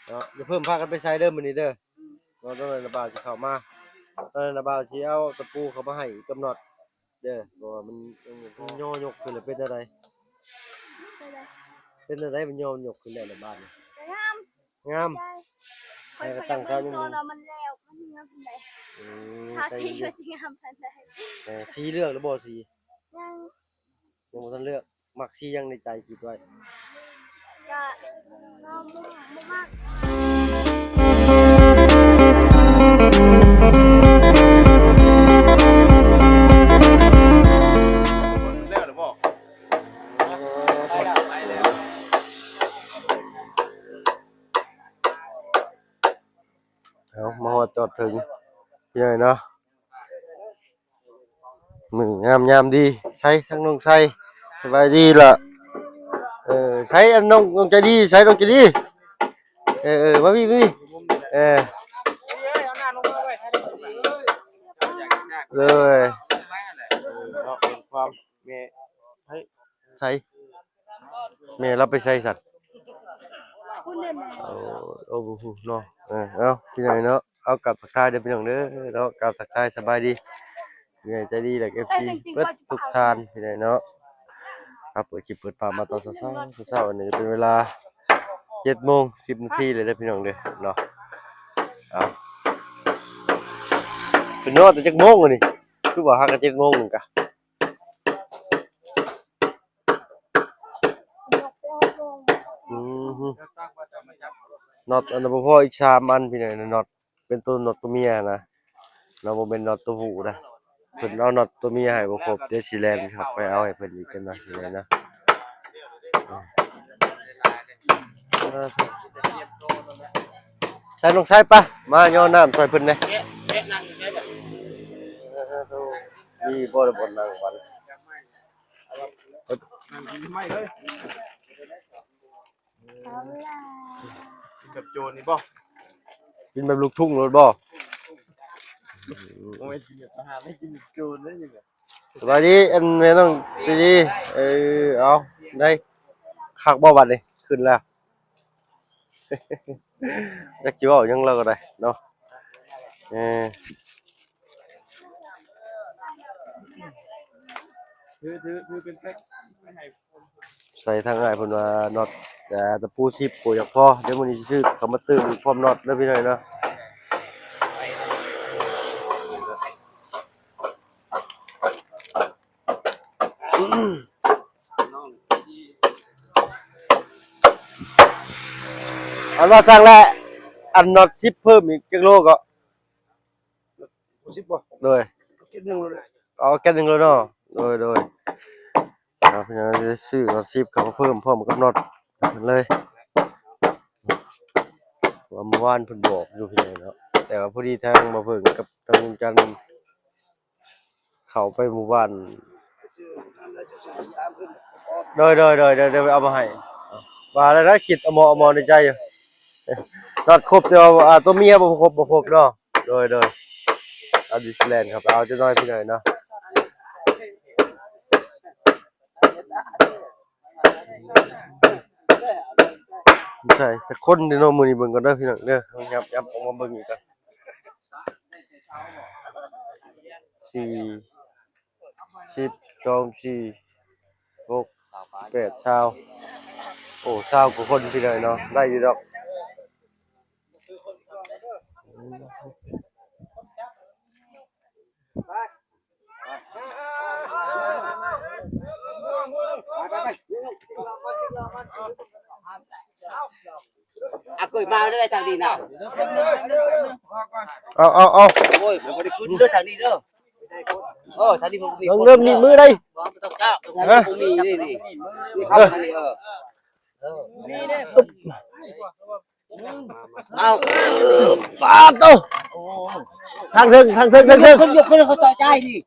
ເນາະ ຢ່າເພີ່ມພາກັນໄປໃສເດີມື້ນີ້ເດີ. ເນາະ ຕອນນັ້ນນະບ່າວຊິເຂົ້າມາ ຕອນນັ້ນນະບ່າວຊິເອົາຕະປູເຂົ້າມາໃຫ້ກັບນັອດເດີ ເພາະວ່າມັນ ມັນຍໍຍົກຂຶ້ນແລ້ວເປັນແນວໃດ? ເປັນແນວໃດ? ມັນຍໍຍົກຂຶ້ນແລ້ວລະບາດນີ້ ງາມ ງາມ ໃສ່ ຂ້ອຍ ຂ້ອຍ ຂ້ອຍຢາກເບິ່ງຕອນວ່າມັນແລ້ວ ມັນງາມປານໃດ. ອືມ ທາສີມັນຊິງາມປານໃດ? ເອີ ສີເລືອກແລ້ວບໍ່? ສີ ຍັງ ຍັງບໍ່ທັນເລືອກ. ມັກສີຫຍັງໃນໃຈຄິດໄວ້? ກະ ບໍ່ ບໍ່ມັກ. ແລ້ວຫຼືບໍ່? ໄປແລ້ວ ໄປແລ້ວ. ເອົາ ມາຮອດຈອດເຖິງ ພີ່ນ້ອງເນາະ ມື້ງາມຍາມດີ. ໃສທາງນ້ອງໃສ ສະບາຍດີລະ? ເອີ ໃສອັນນ້ອງ ນ້ອງໃຈດີ ໃສນ້ອງໃຈດີ? ເອີ ເອີ ມາພີ້ ມາພີ້ ເອີ ເລີຍ ເນາະ ເປັນຄວາມ ແມ່ ໃຫ້ ໃສ ແມ່ລາວໄປໃສຊັ້ນ? ພຸ້ນເດ້ແມ່. ໂອ້ ໂອ້ ບໍ່ຮູ້ເນາະ. ເອີ ເອົາ ພີ່ນ້ອງເນາະ ເອົາ ກາບທັກທາຍເດີພີ່ນ້ອງເດີເນາະ ກາບທັກທາຍສະບາຍດີ ແມ່ໃຈດີ ແລະ ເອັຟຊີ ເບິດທຸກທ່ານ ພີ່ນ້ອງເນາະ. ເອົາ ເປີດຄລິບເປີດພາບມາຕອນເຊົ້າໆ ເຊົ້າໆ ອັນນີ້ເປັນເວລາເຈັດໂມງສິບນາທີແລ້ວເດີພີ່ນ້ອງເດີເນາະ. ເອົາ ເພິ່ນນອນແຕ່ຈັກໂມງອັນນີ້? ຄືວ່າຫາກະເຈັດໂມງໜຶ່ງກະ ອືມ ນັອດອັນນັ້ນບໍ່ພໍອີກສາມອັນພີ່ນ້ອງ ນັອດເປັນໂຕ ນັອດໂຕເມຍນະ ເນາະ ບໍ່ແມ່ນນັອດໂຕຜູ້ນະ. ເພິ່ນເອົານັອດໂຕເມຍໃຫ້ບໍ່ຄົບ ດຽວຊິແລ່ນເຂົ້າໄປເອົາໃຫ້ເພິ່ນອີກຈັກໜ່ອຍ ພີ່ນ້ອງເນາະ. ໃສ່ນ້ອງໃສ່ປະ ມາຍໍນ້ຳຊ່ອຍເພິ່ນແດ່. ແກະ ແກະນັ່ງ ແກະ ມີບໍ່ລະບ່ອນນັ່ງບັດ? ນັ່ງກິນໄມ້ເລີຍ ເອົາລະ ກິນແບບໂຈນນີ້ບໍ່? ກິນແບບລູກທຸ່ງໂລດບໍ່? ໂອ້ຍ ກິນແບບອາຫານ ໃຫ້ກິນແບບໂຈນເລີຍ. ສະບາຍດີ ອັນແມ່ນ້ອງຈີດີ. ເອີ ເອົາ ໄດ້ຄັກບໍ່ບັດນີ້? ຂຶ້ນແລ້ວ ຈັກຊິເວົ້າຫຍັງລາວກໍໄດ້ເນາະ. ເອີ ຖື ຖື ຖືເປັນແພັກໄປໃຫ້. ໃສ່ທາງອ້າຍເພິ່ນວ່ານັອດ ແຕ່ຕະປູສິບບໍ່ຢາກພໍ ດຽວມື້ນີ້ຊິຊື້ເຂົ້າມາຕື່ມອີກພ້ອມນັອດເດີພີ່ນ້ອງເນາະ. ອັນວ່າຊ່າງແຫຼະ ອັນນັອດສິບເພີ່ມອີກຈັກໂລເກາະ? ສິບບໍ່? ໂດຍ ເກັດໜຶ່ງໂລດ. ເອົາເກັດໜຶ່ງໂລເນາະ. ໂດຍ ໂດຍ ເອົາ ພີ່ນ້ອງ ຊື້ນັອດສິບເຂົ້າມາເພີ່ມພ້ອມກັບນັອດເພິ່ນເລີຍ ວ່າມື້ວານເພິ່ນບອກຢູ່ພີ່ນ້ອງເນາະ ແຕ່ວ່າພໍດີທາງບ່າວເຜິ້ງກັບທາງລຸງຈັນ ເຂົ້າໄປໝູ່ບ້ານ. ໂດຍ ໂດຍ ໂດຍ ດຽວ ດຽວໄປເອົາມາໃຫ້. ວ່າແລ້ວນະ ຄິດເອົາໝໍ່ ເອົາໝໍ່ໃນໃຈຢູ່ ນັອດຄົບ ແຕ່ວ່າ ອ່າ ຕົວເມຍບໍ່ຄົບ ບໍ່ຄົບເນາະ. ໂດຍ ໂດຍ ອາ ດິສແລນເຂົ້າໄປເອົາຈັກໜ້ອຍພີ່ນ້ອງເນາະ. ໃສ່ຈັກຄົນເດ້ເນາະ ມື້ນີ້ເບິ່ງກ່ອນເດີພີ່ນ້ອງເດີ. ຍັບ ຍັບອອກມາເບິ່ງອີກກ່ອນ. ສີ່ ສິບ ສອງ ສີ່ ຫົກ ແປດ ຊາວ ໂອ້ ຊາວກວ່າຄົນພີ່ນ້ອງເນາະ ໄດ້ຢູ່ດອກ. ອາ ເຄີຍມາເລີຍທາງນີ້ນະ. ເອົາ ເອົາ ເອົາ ໂອ້ຍ ມັນບໍ່ໄດ້ຂຶ້ນເດີທາງນີ້ເດີ. ເອີ ທາງນີ້ບໍ່ມີ ຍັງເລີ່ມໜີບມືໄດ້. ບໍ່ ບໍ່ຕ້ອງເຈົ້າ ທາງນີ້ບໍ່ມີ ນີ້ ນີ້ ນີ້ ເອີ ທາງນີ້ ເອີ ເອີ ເອົາ ປາດໂຕ ທາງເທິງ ທາງເທິງ ທາງເທິງ ຍົກຂຶ້ນ ຍົກຂຶ້ນ ເຂົາເຈາະຈ່າຍນີ້.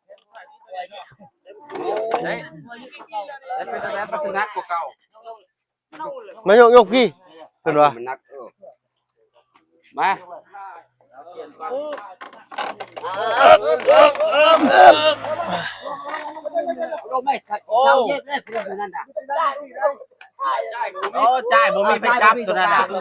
ມາຍົກ ຍົກພີ້ ເພິ່ນວ່າ ມັນໜັກ ເອີ ມາ ໂອ້ ຈ່າຍບໍ່ມີໃຜຈັບຕົວນັ້ນນະ.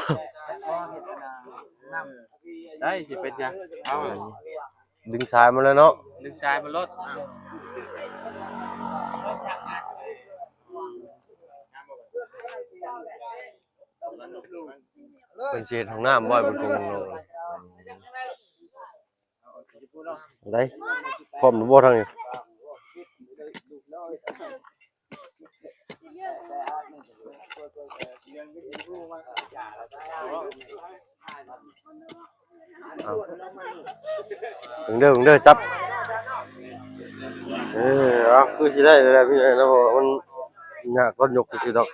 ໄດ້ ຊິເປັນຫຍັງ ເອົາ ດຶງສາຍມາແລ້ວເນາະ ດຶງສາຍມາໂລດ. ເພິ່ນຊິເຮັດຫ້ອງນ້ຳບໍ່ ເພິ່ນຄົງລົງ ໄດ້ ພ້ອມແລ້ວບໍ່ທາງນີ້? ເອົາ ເບິ່ງເດີ ເບິ່ງເດີ ຈັບ ເອີ ເອົາ ຄືຊິໄດ້ແລ້ວ ພີ່ໃຫຍ່ເນາະ ເພາະວ່າມັນຍາກຕອນຍົກຊື່ໆດອກ.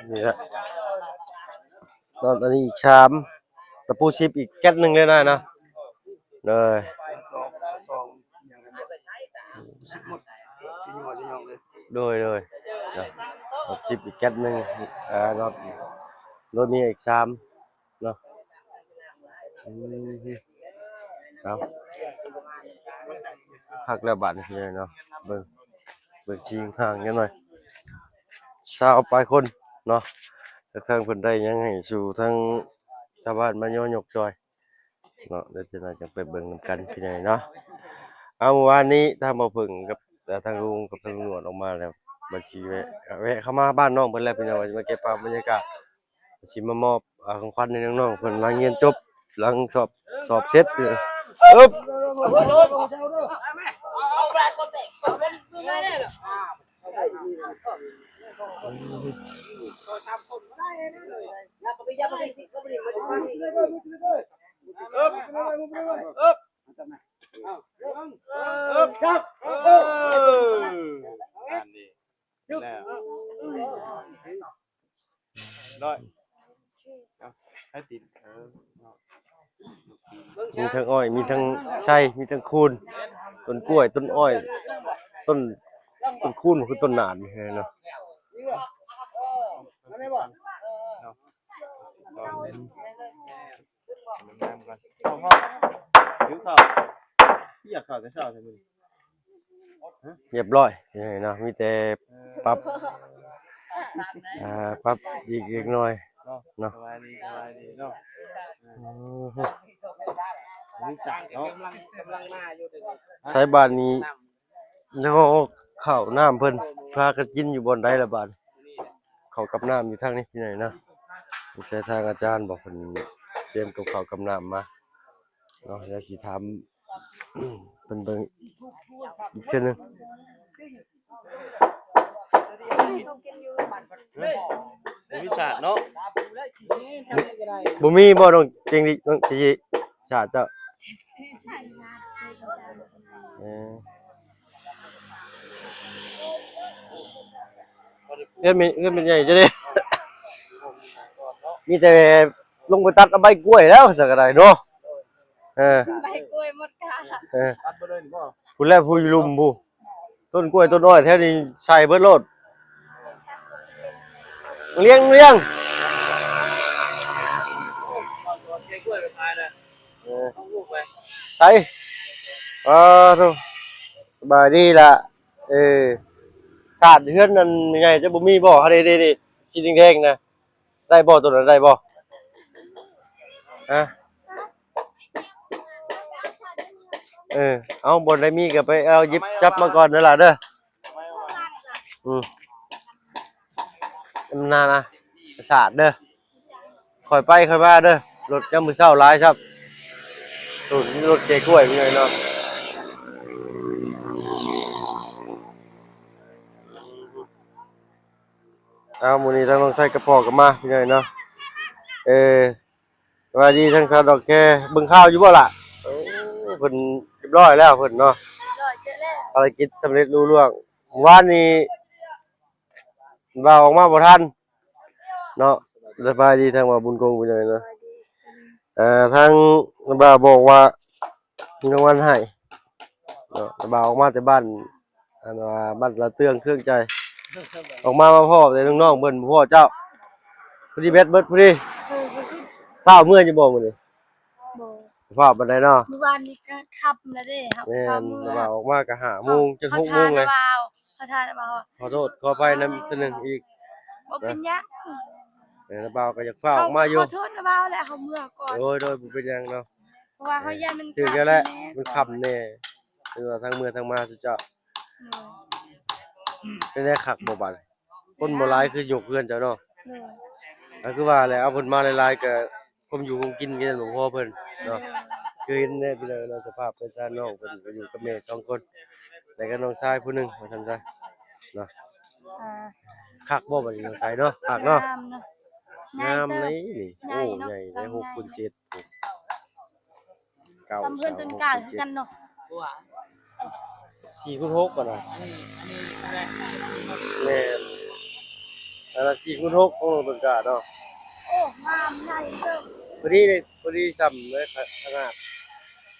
ນີ້ແຫຼະ ເນາະ ອັນນີ້ອີກສາມ ຕະປູສິບອີກແກັດໜຶ່ງເລີຍນະ ເນາະ ໂດຍ ໂດຍ ໂດຍ ເນາະ ຕະປູສິບອີກແກັດໜຶ່ງ ເອີ ເນາະ ໂດຍມີອີກສາມ ເນາະ ອືມ ເອົາ ຄັກແລ້ວບາດນີ້ເນາະ ເບິ່ງ ເບິ່ງທີມງານຈັກໜ່ອຍ ຊາວປາຍຄົນເນາະ ທາງເພິ່ນໄດ້ຫຍັງໃຫ້ສູ່ທາງຊາວບ້ານມາຍໍຍົກຊ່ອຍເນາະ ແລ້ວຈັ່ງໃດຈັ່ງໄປເບິ່ງນຳກັນພີ່ນ້ອງເນາະ. ເອົາ ມື້ວານນີ້ທາງບ່າວເຜິ້ງກັບ ແຕ່ທາງລຸງກັບທາງລຸງໜວດອອກມາແລ້ວ ບັດຊິແວະ ແວະເຂົ້າມາບ້ານນ້ອງເພິ່ນແລ້ວພີ່ນ້ອງ ວ່າຊິມາເກັບພາບບັນຍາກາດ ຊິມາມອບ ອາ ຂອງຂວັນໃຫ້ນ້ອງໆເພິ່ນ ຫຼັງຮຽນຈົບ ຫຼັງສອບ ສອບເສັດ ອຶບ ອຶບ ອຶບ ອຶບ ເອີ ອັນນີ້ແລ້ວ ຮ້ອຍ ເອົາ ໃຫ້ຕິດ ເອີ ເນາະ ມີທັງອ້ອຍ ມີທັງໄຊ ມີທັງຄູນ ຕົ້ນກ້ວຍ ຕົ້ນອ້ອຍ ຕົ້ນ ຕົ້ນຄູນ ຄືຕົ້ນໜານເນາະ. ເນາະ ງາມກ່ອນ ເຂົ້າ ເຂົ້າ ຫິວເຂົ້າ ຄືຢາກເຂົ້າແຕ່ເຊົ້າແທ້ມື້ນີ້. ຮຽບຮ້ອຍເນາະ ມີແຕ່ ເອີ ປັບ ອ່າ ປັບອີກເລັກນ້ອຍເນາະ ເນາະ ສະບາຍດີ ສະບາຍດີເນາະ ອືມ ມີສາຍເນາະ ໃສ່ບາດນີ້ ແລ້ວເຂົ້ານ້ຳເພິ່ນ ພາກັນກິນຢູ່ບ່ອນໃດລະບາດ ເຂົ້າກັບນ້ຳຢູ່ທາງນີ້ພີ່ນ້ອງເນາະ ໃສ່ທາງອາຈານບອກເພິ່ນຕຽມກັບເຂົ້າກັບນ້ຳມາເນາະ ແລ້ວຊິຖາມ ເພິ່ນເບິ່ງອີກເທື່ອໜຶ່ງ. ບໍ່ມີສາດເນາະ. ບໍ່ມີບໍ່ ນ້ອງເກັ່ງດີ ນ້ອງເຈ ສາດເຈົ້າ? ເອີ ເຮືອນແມ່ນ ເຮືອນແມ່ນໃຫຍ່ເຈົ້າເດ້. ມີແຕ່ລົງໄປຕັດເອົາໃບກ້ວຍແລ້ວ ຊັ້ນກໍໄດ້ເນາະ. ເອີ ໃບກ້ວຍໝົດກາ. ເອີ ຕັດບໍ່ໄດ້ນີ້ບໍ່? ພຸ້ນແຫຼະ ຜູ້ຢູ່ລຸ່ມພຸ້ນ. ຕົ້ນກ້ວຍຕົ້ນອ້ອຍແຖວນີ້ໃສ່ເບິດໂລດ. ລ້ຽງ ລ້ຽງ ເອີ ໃສ່ ເອີ ໂທ້ ສະບາຍດີລະ. ເອີ ສາດເຮືອນນັ້ນແມ່ໃຫຍ່ຈະບໍ່ມີບໍ່? ເດ ເດ ເດ ສີແດງໆນະ. ໄດ້ບໍ່ ໂຕນັ້ນໄດ້ບໍ່? ຮະ? ເອີ ເອົາ ບ່ອນໃດມີກໍໄປເອົາ ຫຍິບຈັບມາກ່ອນເດີຫຼ້າເດີ. ອືມ ນານະ ສາດເດີ. ຄ່ອຍໄປຄ່ອຍມາເດີ. ລົດຍາມມື້ເຊົ້າຫຼາຍຊ້ຳ. ໂອ້ ມີລົດເກກ້ວຍ ພີ່ນ້ອງເນາະ. ເອົາ ມື້ນີ້ທາງນ້ອງໄຊກະພໍກະມາ ພີ່ນ້ອງເນາະ. ເອີ ສະບາຍດີທາງສາວດອກແຄ ເບິ່ງຂ່າວຢູ່ບໍ່ລະ? ໂອ້ ເພິ່ນຮຽບຮ້ອຍແລ້ວເພິ່ນເນາະ. ຮຽບຮ້ອຍແລ້ວ ພາລະກິດສຳເລັດລຸລ່ວງ. ວານນີ້ບ່າວອອກມາບໍ່ທັນເນາະ. ສະບາຍດີທາງບ່າວບຸນກົງ ພີ່ນ້ອງເນາະ. ເອີ ທາງບ່າວບອກວ່າມີລາງວັນໃຫ້ເນາະ. ບ່າວອອກມາແຕ່ບ້ານ ອັນວ່າບ້ານລາວເຕືອງເຄື່ອງໃຈ ອອກມາ ມາພໍ້ແຕ່ນ້ອງໆເພິ່ນ ບໍ່ພໍ້ເຈົ້າ. ພໍດີແບັດເບິດພໍດີ. ເອີ ບໍ່ຄິດ ຟ້າວເມືອຢູ່ບໍ່ມື້ນີ້? ບໍ່ ຟ້າວປານໃດເນາະ. ມື້ວານນີ້ກໍຄ່ຳແລ້ວເດ້ ເຮົາ ແມ່ນ ເຂົ້າເມືອ ແລ້ວວ່າອອກມາກໍຫ້າໂມງ ເອີ ຈົນຫົກໂມງເລີຍ. ຂໍໂທດ ຂໍອະໄພນຳເທື່ອໜຶ່ງອີກ. ບໍ່ເປັນຫຍັງ. ເອີ ບ່າວກໍຢາກຟ້າວອອກມາຢູ່. ຂໍໂທດນຳບ່າວແຫຼະ ເຮົາເມືອກ່ອນ. ໂດຍ ໂດຍ ບໍ່ເປັນຫຍັງເນາະ. ເພາະວ່າເຮົາຢ້ານມັນ ຖືກແລ້ວແຫຼະ ມັນຄ່ຳແດ່. ເອີ ເພິ່ນວ່າທາງເມືອທາງມາ ເຈົ້າ ໂດຍ ເປັນໄດ ຄັກບໍ່ບາດນີ້? ຄົນບໍ່ຫຼາຍຄືຍົກເຮືອນເຈົ້າເນາະ. ໂດຍ ກໍຄືວ່າແຫຼະ ເອົາເພິ່ນມາຫຼາຍໆ ກໍຄວາມຢູ່ຄວາມກິນກໍຍັງບໍ່ພໍເພິ່ນເນາະ. ໂດຍ ຄືເຫັນແດ່ພີ່ນ້ອງເນາະ ສະພາບເຮືອນຊານນ້ອງເພິ່ນ ກໍຢູ່ກັບແມ່ສອງຄົນ ແລ້ວກໍນ້ອງຊາຍຜູ້ໜຶ່ງ ວ່າຊັ້ນຊະເນາະ. ອ່າ ຄັກບໍ່ບາດນີ້ ນ້ອງຊາຍເນາະ? ຄັກເນາະ. ງາມເນາະ ງາມເຕີບ ເລີຍນີ້. ໂອ້ ໃຫຍ່ເນາະ ໃຫຍ່ເດ້ ຫຼັງໃຫຍ່ ຫົກຄູນເຈັດ ເກົ້າ ສ່ຳເຮືອນຕົ້ນກ້າຄືກັນເນາະ. ສີ່ຄູນຫົກ ອັນນັ້ນ ອັນນີ້ ອັນນີ້ ແມ່ນ ອັນນັ້ນສີ່ຄູນຫົກຂອງຕົ້ນກ້າເນາະ. ໂອ້ ງາມໃຫຍ່ເຕີບ ພໍດີເດ້ ພໍດີສ່ຳເລີຍ ຂະໜາດ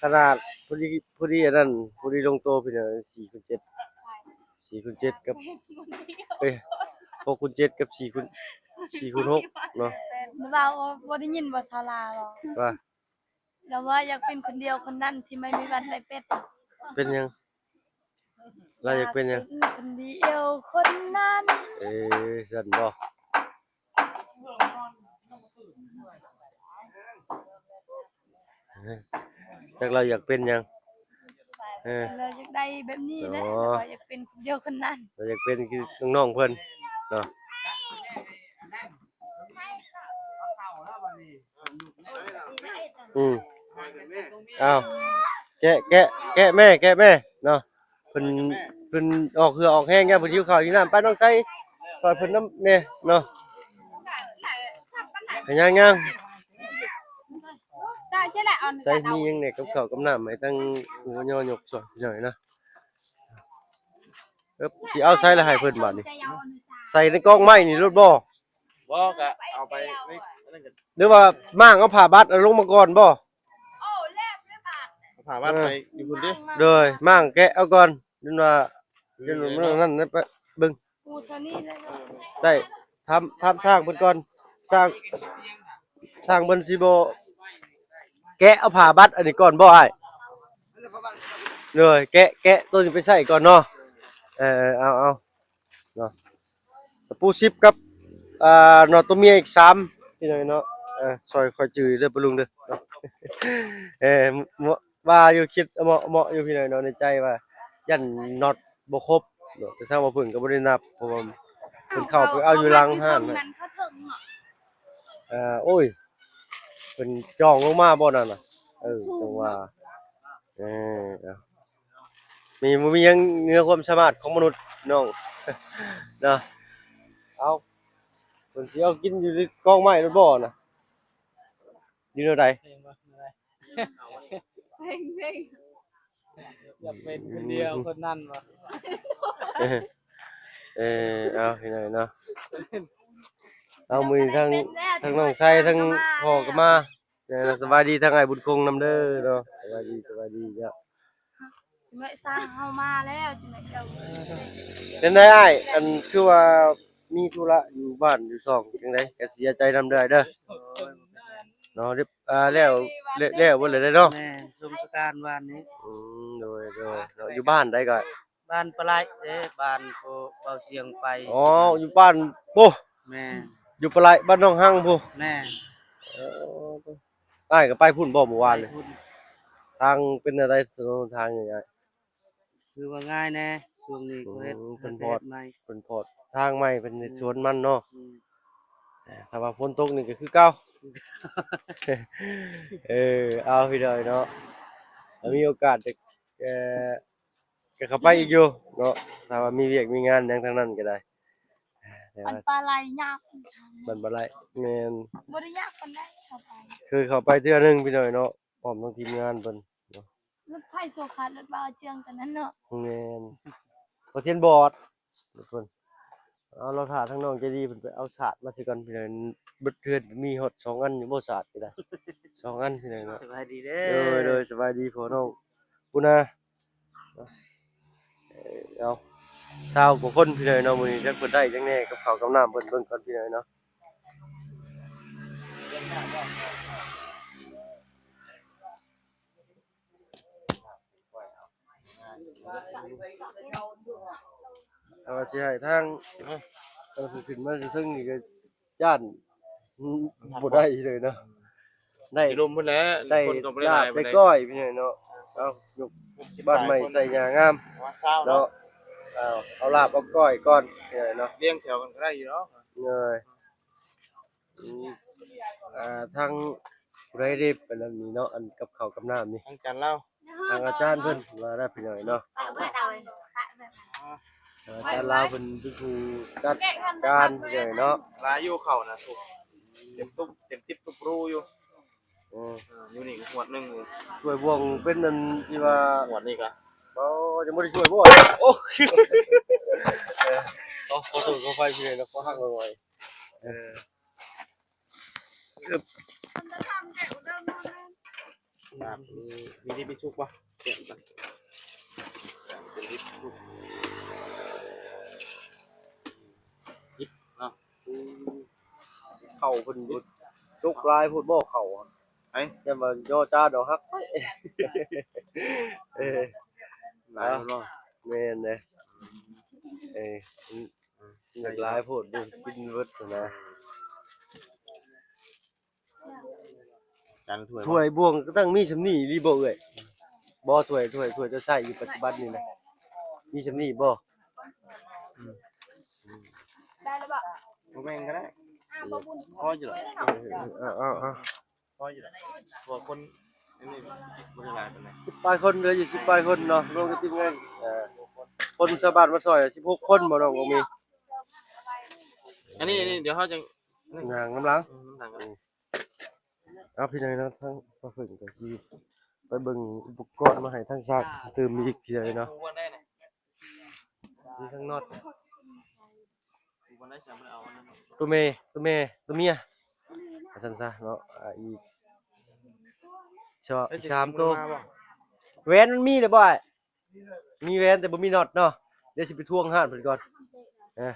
ຂະໜາດພໍດີ ພໍດີອັນນັ້ນ ພໍດີລົງໂຕພີ່ນ້ອງ. ສີ່ຄູນເຈັດ ສີ່ຄູນເຈັດກັບ ເອີຍ ຫົກຄູນເຈັດກັບສີ່ຄູນ ສີ່ຄູນຫົກເນາະ. ແມ່ນ ວ່າ ບໍ່ໄດ້ຍິນບໍ່ ສາວລາວເວົ້າ ວ່າ ລາວວ່າຢາກເປັນຄົນດຽວຄົນນັ້ນທີ່ໄມ່ມີວັນໄດ້ເປັນ. ເປັນຫຍັງ? ລາວຢາກເປັນຫຍັງ? ຢາກເປັນຄົນດຽວຄົນນັ້ນ. ເອີ ຊັ້ນບໍ? ຈັກລາວຢາກເປັນຫຍັງ? ເອີ ລາວຢາກໄດ້ແບບນີ້ແຫຼະ. ອໍ ລາວວ່າຢາກເປັນຄົນດຽວຄົນນັ້ນ. ລາວຢາກເປັນຄືນ້ອງໆເພິ່ນເນາະ. ອືມ ອ້າວ ແກະ ແກະ ແກະແມ່ ແກະແມ່ເນາະ. ເພິ່ນ ເພິ່ນອອກເຫື່ອອອກແຮງ ຢ້ານເພິ່ນຫິວເຂົ້າຫິວນ້ຳ. ໄປ ນ້ອງໄຊ ຊ່ອຍເພິ່ນນຳແດ່ເນາະ. ໄປ ຍ່າງໆ ໃສ່ມີຫຍັງແດ່ ກັບເຂົ້າກັບນ້ຳໃຫ້ທັງຫົວຍໍຍົກຊ່ອຍໜ້ອຍເນາະ. ເອີ ຊິເອົາໃສ່ລະໃຫ້ເພິ່ນບາດນີ້ ໃສ່ໃນກອງໄມ້ນີ້ໂລດບໍ? ບໍ່ ກະເອົາໄປ ຫຼືວ່າມ້າງເອົາຜ້າບັດອັນລົງມາກ່ອນບໍ? ເອົາຜ້າບັດໄປຢູ່ພຸ້ນຕິ. ໂດຍ ມ້າງແກະເອົາກ່ອນ ຈົນວ່າ ຈົນວ່ານັ້ນໄປເບິ່ງ ໄດ້ ຖາມ ຖາມຊ່າງເພິ່ນກ່ອນ ຊ່າງ ຊ່າງເພິ່ນຊິບໍ່ແກະເອົາຜ້າບັດອັນນີ້ກ່ອນບໍ່ອ້າຍ? ໂດຍ ແກະ ແກະໂຕນີ້ໄປໃສ່ກ່ອນເນາະ. ເອີ ເອົາ ເອົາເນາະ ຕະປູສິບກັບ ອ່າ ໜໍ່ຕົວເມຍອີກສາມ ພີ່ນ້ອງເນາະ. ເອີ ຊ່ອຍຂ້ອຍຈື່ເດີປ້າລຸງເດີ. ເອີ ເໝາະ ວ່າຢູ່ ຄິດເໝາະ ເໝາະຢູ່ ພີ່ນ້ອງເນາະ ໃນໃຈວ່າຢ້ານນັອດບໍ່ຄົບເນາະ ແຕ່ທາງບ່າວເພິ່ງກໍບໍ່ໄດ້ນັບ ເພາະວ່າເພິ່ນເຂົ້າໄປເອົາຢູ່ຫຼັງຮ້ານ. ເອີ ໂອ້ຍ ເພິ່ນຈ່ອງລົງມາບໍ່ນັ້ນນະ. ເອີ ຈັ່ງວ່າ ເອີ ເອົາ ມີ ບໍ່ມີຫຍັງເໜືອຄວາມສາມາດຂອງມະນຸດນ້ອງ ເນາະ. ເອົາ ເພິ່ນຊິເອົາກິນຢູ່ໃນກອງໄມ້ໂລດບໍ່ນະ ຢູ່ແນວໃດ? ເພງບໍ່? ເພງ ເພງ ຢາກເປັນຄົນດຽວຄົນນັ້ນບໍ່? ເອີ ເອົາ ພີ່ນ້ອງເນາະ ເອົາ ມື້ນີ້ທັງ ທັງນ້ອງໄຊ ທັງພໍ່ກໍມາ ເອີ ສະບາຍດີທັງອ້າຍບຸນຄົງນຳເດີເນາະ ສະບາຍດີ ສະບາຍດີເນາະ. ຈັ່ງໃດ ສ້າງເຮົາມາແລ້ວ ຈັ່ງໃດເຈົ້າ ເປັນໃດອ້າຍ ອັນ ຄືວ່າມີທຸລະຢູ່ບ້ານຢູ່ຊ່ອງ ຈັ່ງໃດກໍເສຍໃຈນຳເດີອ້າຍເດີ ໂອ້ຍ ບໍ່ເປັນຫຍັງ ເນາະ ເອີ ແລ້ວ ແລ້ວ ແລ້ວເບິດແລ້ວເນາະ ແມ່ນ ຊົມສະການວານນີ້ ອືມ ໂດຍ ໂດຍ ເນາະ ຢູ່ບ້ານໃດກໍ ບ້ານປາໄລເດ້ ບ້ານພໍ່ເບົາຊຽງໄປ ອໍ ຢູ່ບ້ານ ໂອ້ ແມ່ນ ຢູ່ປາໄລ ບ້ານໜອງຮັງພຸ້ນ ແມ່ນ ເອີ ອ້າຍກໍໄປພຸ້ນບໍ່ມື້ວານນີ້? ໄປພຸ້ນ ທາງເປັນແນວໃດ ຖະໜົນຫົນທາງນີ້ອ້າຍ? ຄືວ່າງ່າຍແດ່ ຊ່ວງນີ້ເຂົາເຮັດ ອືມ ເພິ່ນພອດ ເພິ່ນເຮັດໃໝ່ ເພິ່ນພອດທາງໃໝ່ ເພິ່ນເຮັດ ອືມ ສວນມັນເນາະ ອືມ ເອີ ຖ້າວ່າຝົນຕົກນີ້ກໍຄືເກົ່າ ເອີ ເອົາ ພີ່ນ້ອງເນາະ ຖ້າມີໂອກາດ ເອີ ກໍເຂົ້າໄປອີກຢູ່ເນາະ ຖ້າວ່າມີວຽກມີງານຫຍັງທາງນັ້ນກໍໄດ້ ແຕ່ວ່າ ອັນປາໄລຍາກ ມັນບໍ່ໄດ້ ແມ່ນ ບໍ່ໄດ້ຍາກປານໃດເຂົ້າໄປ ເຄີຍເຂົ້າໄປເທື່ອໜຶ່ງພີ່ນ້ອງເນາະ ພ້ອມທັງທີມງານເພິ່ນເນາະ ລົດໄຟໂຊຄັດ ລົດເບົາເຈືອງກັນນັ້ນເນາະ ແມ່ນ ປະທຽນບອດ ທຸກຄົນ ເອົາ ລໍຖ້າທາງນ້ອງໃຈດີເພິ່ນໄປເອົາສາດມາຊິກ່ອນພີ່ນ້ອງ ເບິດເຮືອນມີຮອດສອງອັນຢູ່ບໍ່ສາດກໍໄດ້ ສອງອັນພີ່ນ້ອງເນາະ ສະບາຍດີເດີ ໂດຍ ໂດຍ ສະບາຍດີພໍ່ນ້ອງປູນາ ເອີ ເອົາ ຊາວກວ່າຄົນພີ່ນ້ອງເນາະ ມື້ນີ້ຈັກເພິ່ນໄດ້ຫຍັງແດ່ ກັບເຂົ້າກັບນ້ຳເພິ່ນ ເບິ່ງກ່ອນພີ່ນ້ອງເນາະ. ຖ້າວ່າຊິໃຫ້ທາງ ເອີ ເພິ່ນຂຶ້ນມາເທິງນີ້ກໍຢ້ານ ອືມ ບໍ່ໄດ້ເລີຍເນາະ ໄດ້ ຊິລົມພຸ້ນແຫຼະ ໄດ້ ຄົນກໍບໍ່ໄດ້ຫຼາຍປານໃດ ໄດ້ລາບໄດ້ກ້ອຍພີ່ນ້ອງເນາະ ເອົາ ຍົກບ້ານໃໝ່ໃສ່ຫຍ້າງາມ ປະມານຊາວເນາະ ເນາະ ເອົາ ເອົາລາບເອົາກ້ອຍກ່ອນພີ່ນ້ອງເນາະ ລຽງແຖວກັນກໍໄດ້ຢູ່ດອກ ເອີ ອືມ ອ່າ ທາງຜູ້ໃດເດ ອັນນັ້ນນີ້ເນາະ ອັນກັບເຂົ້າກັບນ້ຳນີ້ ທາງຈານລາວ ທາງອາຈານເພິ່ນວ່າໄດ້ພີ່ນ້ອງເນາະ ເອີ ອາຈານລາວເພິ່ນເປັນຜູ້ຈັດການພີ່ນ້ອງເນາະ ຫຼາຍຢູ່ເຂົ້ານະ ທຸບ ເຕັມຕຸບ ເຕັມຕິບທຸກຮູຢູ່ ເອີ ເອີ ຢູ່ນີ້ກໍຫວດໜຶ່ງ ຖ້ວຍບ່ວງເປັນອັນທີ່ວ່າຫວດນີ້ກະ ບໍ່ ຍັງບໍ່ໄດ້ຖ້ວຍບໍ່ ໂອ້ ເອີ ຂໍໂທດຂໍອະໄພພີ່ນ້ອງເນາະ ຂໍຮັກໜ້ອຍ ເອີ ອຶບ ມີ ມີທີ່ໄປຊຸກບໍ່? ເປັນທີ່ໄປຊຸກ ອິດເນາະ ເຂົ້າເພິ່ນຈົກຫຼາຍໂພດບໍ່ເຂົ້າ ໄອ້ ຢ້ານວ່າຍໍຈາດອກຫັກ ເອີ ຫຼາຍເນາະ ແມ່ນເດ້ ເອີ ອືມ ຢາກຫຼາຍໂພດ ກິນເບິດຫັ້ນນະ ຈານຖ້ວຍ ຖ້ວຍບ່ວງກໍຕ້ອງມີສ່ຳນີ້ອີ່ຫຼີບໍ່ເອື້ອຍ? ບໍ່ ຖ້ວຍ ຖ້ວຍ ຖ້ວຍເຈົ້າໃຊ້ຢູ່ປັດຈຸບັນນີ້ນະ ມີສ່ຳນີ້ບໍ່? ອືມ ໄດ້ແລ້ວບໍ່? ບໍ່ແບ່ງກໍໄດ້ ອ່າ ບໍ່ບຸນ ພໍຢູ່ດອກ ເອີ ເອີ ເອີ ເອີ ພໍຢູ່ແຫຼະ ເພາະວ່າຄົນອັນນີ້ບໍ່ໄດ້ຫຼາຍປານໃດ ສິບປາຍຄົນ ເຫຼືອຢູ່ສິບປາຍຄົນເນາະ ລວມກັບທີມງານ ເອີ ຄົນຊາວບ້ານມາຊ່ອຍສິບຫົກຄົນບໍ່ ນ້ອງບໍ່ມີ ອັນນີ້ ອັນນີ້ ດຽວເຮົາຈັ່ງຍ່າງນຳຫຼັງ ເອີ ນຳຫຼັງ ເອົາ ພີ່ນ້ອງເນາະ ທາງພໍ່ເພິ່ນກໍຊິໄປເບິ່ງອຸປະກອນມາໃຫ້ທາງຊ່າງຕື່ມອີກ ພີ່ນ້ອງເນາະ. ມີທັງນັອດ ຕົວແມ່ ຕົວແມ່ ຕົວເມຍ ວ່າຊັ້ນຊະເນາະ ອ່າ ອີກ ສອງ ອີກສາມໂຕ ແຫວນມັນມີແລ້ວບໍ່ອ້າຍ? ມີແຫວນແຕ່ບໍ່ມີນັອດເນາະ ດຽວຊິໄປທວງຮ້ານເພິ່ນກ່ອນ ເອີ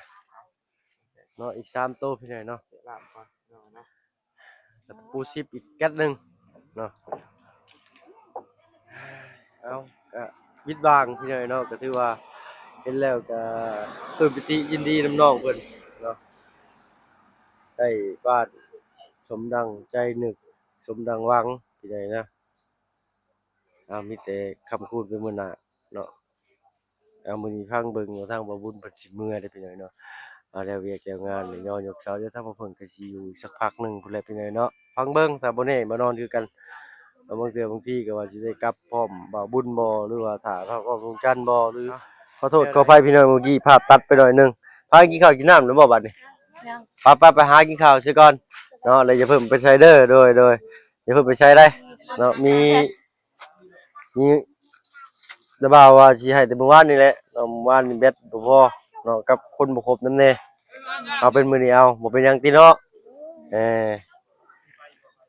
ເນາະ ອີກສາມໂຕພີ່ນ້ອງເນາະ ລາບກ່ອນເນາະ ຕະປູສິບອີກແກັດໜຶ່ງເນາະ ເອົາ ກະຜິດຫວັງພີ່ນ້ອງເນາະ ກະຖືວ່າເຫັນແລ້ວກະປຶ້ມປີຕິຍິນດີນຳນ້ອງເພິ່ນເນາະ ໄດ້ບ້ານສົມດັ່ງໃຈນຶກ ສົມດັ່ງຫວັງ ພີ່ນ້ອງນະ ເອົາ ມີແຕ່ຄ້ຳຄູນໄປມື້ໜ້າເນາະ. ເອົາ ມື້ນີ້ຟັງເບິ່ງວ່າທາງບ່າວບຸນເພິ່ນຊິເມືອເດ້ພີ່ນ້ອງເນາະ ເອົາ ແລ້ວວຽກແລ້ວງານນີ້ຍໍຍົກເສົາ ດຽວທາງບ່າວເພິ່ນກໍຊິຢູ່ອີກສັກພັກໜຶ່ງພຸ້ນແຫຼະພີ່ນ້ອງເນາະ ຟັງເບິ່ງ ຖ້າບໍ່ແນ່ມານອນຄືກັນ ບາງເທື່ອບາງທີກໍວ່າຊິໄດ້ກັບພ້ອມບ່າວບຸນບໍ່ ຫຼືວ່າຖ້າເຂົາກໍສົງຈັນບໍ່ ຫຼື ຂໍໂທດຂໍອະໄພພີ່ນ້ອງ ເມື່ອກີ້ພາບຕັດໄປໜ້ອຍໜຶ່ງ. ພາກັນກິນເຂົ້າກິນນ້ຳແລ້ວບໍ່ບັດນີ້? ຍັງ. ໄປໆ ໄປຫາກິນເຂົ້າເສຍກ່ອນເນາະ ແລ້ວຢ່າເພິ່ງໄປໃສເດີ. ໂດຍໆ ຢ່າເພິ່ງໄປໃສໄດ໋ເນາະ. ມີ ມີ ລະບ່າວວ່າຊິໃຫ້ແຕ່ມື້ວານນີ້ແຫຼະເນາະ ມື້ວານນີ້ແບັດບໍ່ພໍເນາະ ກັບຄົນບໍ່ຄົບນຳແດ່. ເອົາເປັນມື້ນີ້ເອົາ ບໍ່ເປັນຫຍັງຕິເນາະ. ເອີ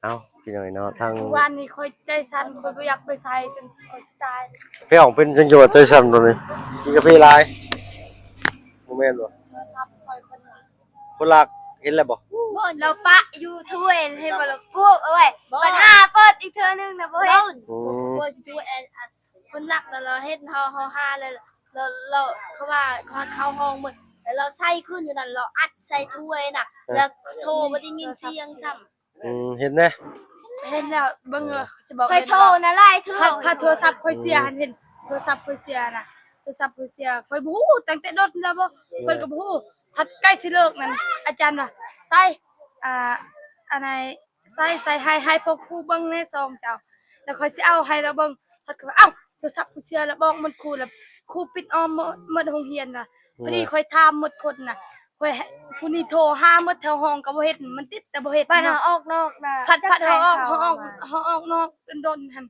ເອົາ ພີ່ນ້ອງເນາະ ທາງ ມື້ວານນີ້ຂ້ອຍໃຈສັ່ນ ຂ້ອຍບໍ່ຢາກໄປໃສ ຈົນຂ້ອຍຊິຕາຍ. ເປັນຫຍັງ ເປັນຈັ່ງຈັ່ງວ່າໃຈສັ່ນໂຕນີ້? ກິນກາເຟຫຼາຍ ບໍ່ແມ່ນບໍ່? ໂທລະສັບຂ້ອຍຄົນ ຄົນລັກ ເຫັນແລ້ວບໍ່? ລາວປະຢູ່ຖ້ວຍ ເຫັນບໍ່? ລາວກູບເອົາໄວ້ ບັດຫາເປີດອີກເທື່ອໜຶ່ງນະ ບໍ່ເຫັນ. ອືມ ຄົນລັກນະ ລາວເຫັນເຮົາ ເຮົາຫາແລ້ວ ລາວ ລາວ ເຂົາວ່າເຂົາເຂົ້າຫ້ອງໝົດ ແລ້ວລາວໃສ່ຄືນຢູ່ນັ້ນ ລາວອັດໃສ່ຖ້ວຍນະ ເອີ ແລ້ວໂທບໍ່ໄດ້ຍິນສຽງຊ້ຳ. ອືມ ເຫັນແດ່ ເຫັນແລ້ວ ເບິ່ງ ເອີ ຊິບອກ ຂ້ອຍໂທນະຫຼາຍເທື່ອ ພັດ ພັດໂທລະສັບຂ້ອຍເສຍ ອືມ ຫັ້ນ ເຫັນໂທລະສັບຂ້ອຍເສຍນະ ໂທລະສັບຂ້ອຍເສຍ ຂ້ອຍບໍ່ຮູ້ຕັ້ງແຕ່ດົນແລ້ວບໍ່ ເອີ ຂ້ອຍກໍບໍ່ຮູ້ ພັດໃກ້ຊິເລີກນັ້ນ ອາຈານວ່າ ໃສ່ ອ່າ ອັນໃດ ໃສ່ ໃສ່ ໃຫ້ ໃຫ້ພວກຄູເບິ່ງແດ່ສອງເຈົ້າ ແລ້ວຂ້ອຍຊິເອົາໃຫ້ລາວເບິ່ງ ພັດຂ້ອຍວ່າ ເອົ້າ ໂທລະສັບກູເສຍ ລະບອກໝົດຄູ ລະຄູປິດອອມໝົດ ໝົດໂຮງຮຽນນະ ອືມ ພໍດີຂ້ອຍຖາມໝົດຄົນນະ ຂ້ອຍໃຫ້ຜູ້ນີ້ໂທຫາໝົດແຖວຫ້ອງກໍບໍ່ເຫັນ ມັນຕິດແຕ່ບໍ່ເຫັນ ບາດເຮົາ ເນາະ ອອກນອກນະ ພັດ ພັດເຮົາອອກ ເຮົາອອກ ເຮົາອອກນອກດົນໆຫັ້ນ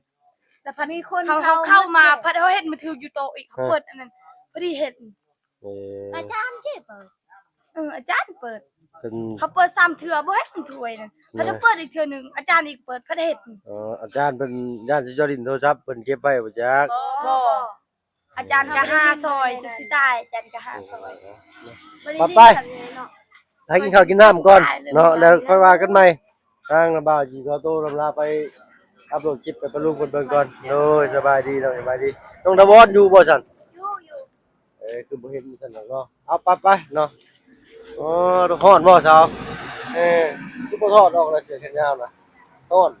ລະພັດມີຄົນເຂົ້າ ເຮົາເຂົ້າມາ ພັດເຮົາເຫັນມືຖືກຢູ່ໂຕະອີກ ເຮົາເປີດອັນນັ້ນ ພໍດີເຫັນ ເອີ ອາຈານເຈັບ ເອີ ອາຈານເປີດ ເພິ່ນ ເຮົາເປີດສາມເທື່ອບໍ່ເຫັນຖ້ວຍນັ້ນ ແມ່ນ ພັດເຮົາເປີດອີກເທື່ອໜຶ່ງ ອາຈານອີກເປີດ ພັດເຫັນ ອໍ ອາຈານເພິ່ນຢ້ານຊິເຈົ້າຫຼິ້ນໂທລະສັບ ເພິ່ນເກັບໄວ້ບໍ່ຈັກ ບໍ່ ອາຈານກໍຫາຊ່ອຍ ຈົນຊິຕາຍ ອາຈານກໍຫາຊ່ອຍ ເອີ ໄປ ໄປ ຫາກິນເຂົ້າກິນນ້ຳກ່ອນເນາະ ແລ້ວຄ່ອຍວ່າກັນໃໝ່ ທາງນ້າບ່າວຊິຂໍໂຕລຳລາໄປອັບໂຫຼດຄລິບໄປປະລຸງເພິ່ນເບິ່ງກ່ອນ ໂດຍ ສະບາຍດີເນາະ ສະບາຍດີ ນ້ອງດາວອນຢູ່ບໍ່ຊັ້ນ? ຢູ່ ຢູ່. ເອີ ຄືບໍ່ເຫັນຊັ້ນດອກເນາະ ເອົາ ໄປໆ ເນາະ ໂອ້ ຮ້ອນບໍ່ສາວ? ເອີ ຄືບໍ່ຖອດອອກລະເສື້ອແຂນຍາວນະ ຮ້ອນ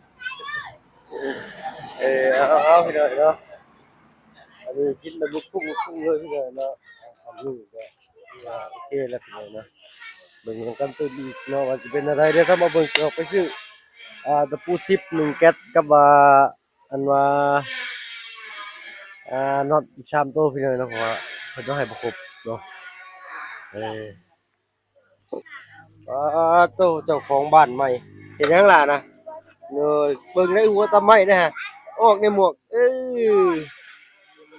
ເອີ ເອົາ ເອົາ ເອົາ ພີ່ນ້ອງເນາະ ອັນນີ້ກິນແບບລູກທຸ່ງ ລູກທຸ່ງເລີຍພີ່ນ້ອງເນາະ ອັນນີ້ກໍຖືວ່າໂອເຄແລ້ວພີ່ນ້ອງເນາະ ເບິ່ງນຳກັນຕື່ມອີກເນາະ ວ່າຊິເປັນແນວໃດ ດຽວເຮົາມາເບິ່ງ ອອກໄປຊື້ ອ່າ ຕະປູສິບໜຶ່ງແກັດ ກັບວ່າ ອັນວ່າ ອ່າ ນັອດອີກສາມໂຕພີ່ນ້ອງເນາະ ເພາະວ່າເພິ່ນຕ້ອງໃຫ້ບໍ່ຄົບເນາະ ເອີ ປາດໂທ້ ເຈົ້າຂອງບ້ານໃໝ່ ເຮັດຫຍັງຫຼ້ານະ? ໂດຍ ເບິ່ງໃນຫົວຕາໄມ້ນະ ອອກໃນໝວກ ເອີ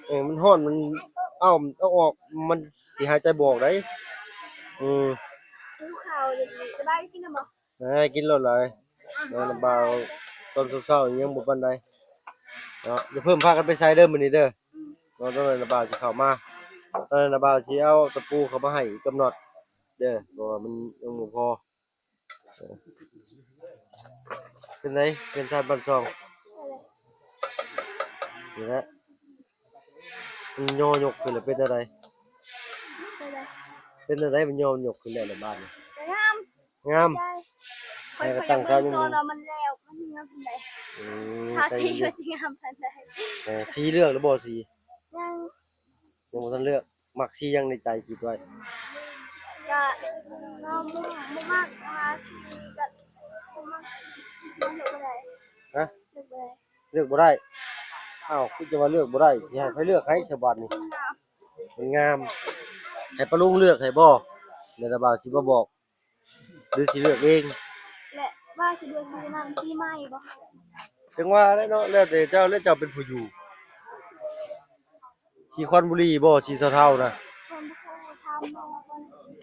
ເອີ ມັນຮ້ອນ ມັນ ເອົ້າ ເອົາອອກ ມັນຊິຫາຍໃຈບໍ່ອອກໃດ໋ ອືມ ຫິວເຂົ້າ ສະບາຍກິນນຳບໍ່? ເອີ ກິນໂລດຫຼາຍ ນ້ອງນ້ຳບ່າວ ຕອນເຊົ້າໆ ຍັງບໍ່ປານໃດເນາະ ຢ່າເພິ່ງພາກັນໄປໃສເດີມື້ນີ້ເດີ ເນາະ ຕອນນັ້ນນ້າບ່າວຊິເຂົ້າມາ ຕອນນັ້ນນ້າບ່າວຊິເອົາຕະປູເຂົ້າມາໃຫ້ອີກກັບນັອດເດີ ເພາະວ່າມັນຍັງບໍ່ພໍ ເອີ ເປັນໃດ ເປັນຊານບ້ານຊ່ອງ ນີ້ແຫຼະ ມັນຍໍຍົກຂຶ້ນແລ້ວເປັນແນວໃດ? ເປັນແນວໃດ? ມັນຍໍຍົກຂຶ້ນແລ້ວລະບາດນີ້ ງາມ ງາມ ໃຫຍ່ ຂ້ອຍກໍຕັ້ງເສົາຍັງບໍ່ ມັນແລ້ວ ມັນເຫື່ອຂຶ້ນໄດ້ ອືມ ທາສີ ກໍຊິງາມປານໃດ ເອີ ສີເລືອກແລ້ວບໍ່? ສີ ຍັງ ຍັງບໍ່ທັນເລືອກ ມັກສີຫຍັງໃນໃຈຄິດໄວ້? ກະ ເນາະ ບໍ່ ບໍ່ມັກ ຫາສີກະ ບໍ່ມັກ ມັນເລືອກບໍ່ໄດ້ ຮະ? ເລືອກບໍ່ໄດ້ ເລືອກບໍ່ໄດ້ ອ້າວ ຄືຈະວ່າເລືອກບໍ່ໄດ້ ຊິໃຫ້ໃຜເລືອກໃຫ້ຊະບາດນີ້ ມັນງາມ ມັນງາມ ໃຫ້ປ້າລຸງເລືອກໃຫ້ບໍ່? ແລ້ວລະບ່າວຊິມາບອກ ຫຼືຊິເລືອກເອງ? ແລະວ່າຊິເລືອກສີນັ້ນສີໃໝ່ບໍ່? ຈັ່ງວ່າແຫຼະເນາະ ແລ້ວແຕ່ເຈົ້າ ແລ້ວເຈົ້າເປັນຜູ້ຢູ່ ສີຄອນບຸຣີບໍ່? ສີເທົາໆນະ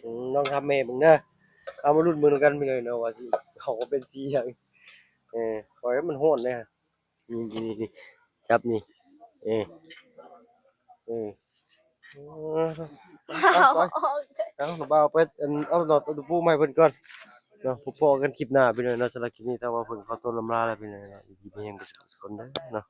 ອືມ ລອງຖາມແມ່ເບິ່ງເດີ ເອົາມາລຸ້ນເບິ່ງນຳກັນພີ່ນ້ອງເນາະ ວ່າຊິອອກມາເປັນສີຫຍັງ ເອີ ຂ້ອຍມັນຮ້ອນເດ້ ນີ້ໆໆ ຈັບນີ້ ເອີ ເອີ ເອົາ ເອົາ ເອົາ ເອົາ ເອົາ ເອົາ ເອົາ ເອົາຕະປູມາໃຫ້ເພິ່ນກ່ອນເນາະ ພົບພໍ້ກັນຄລິບໜ້າພີ່ນ້ອງເນາະ ສຳລັບຄລິບນີ້ ທາງບ່າວເພິ່ນຂໍຕົວລຳລາແລ້ວພີ່ນ້ອງເນາະ ຢູ່ດີມີແຮງເບິດສູ່ຄົນເດີເນາະ.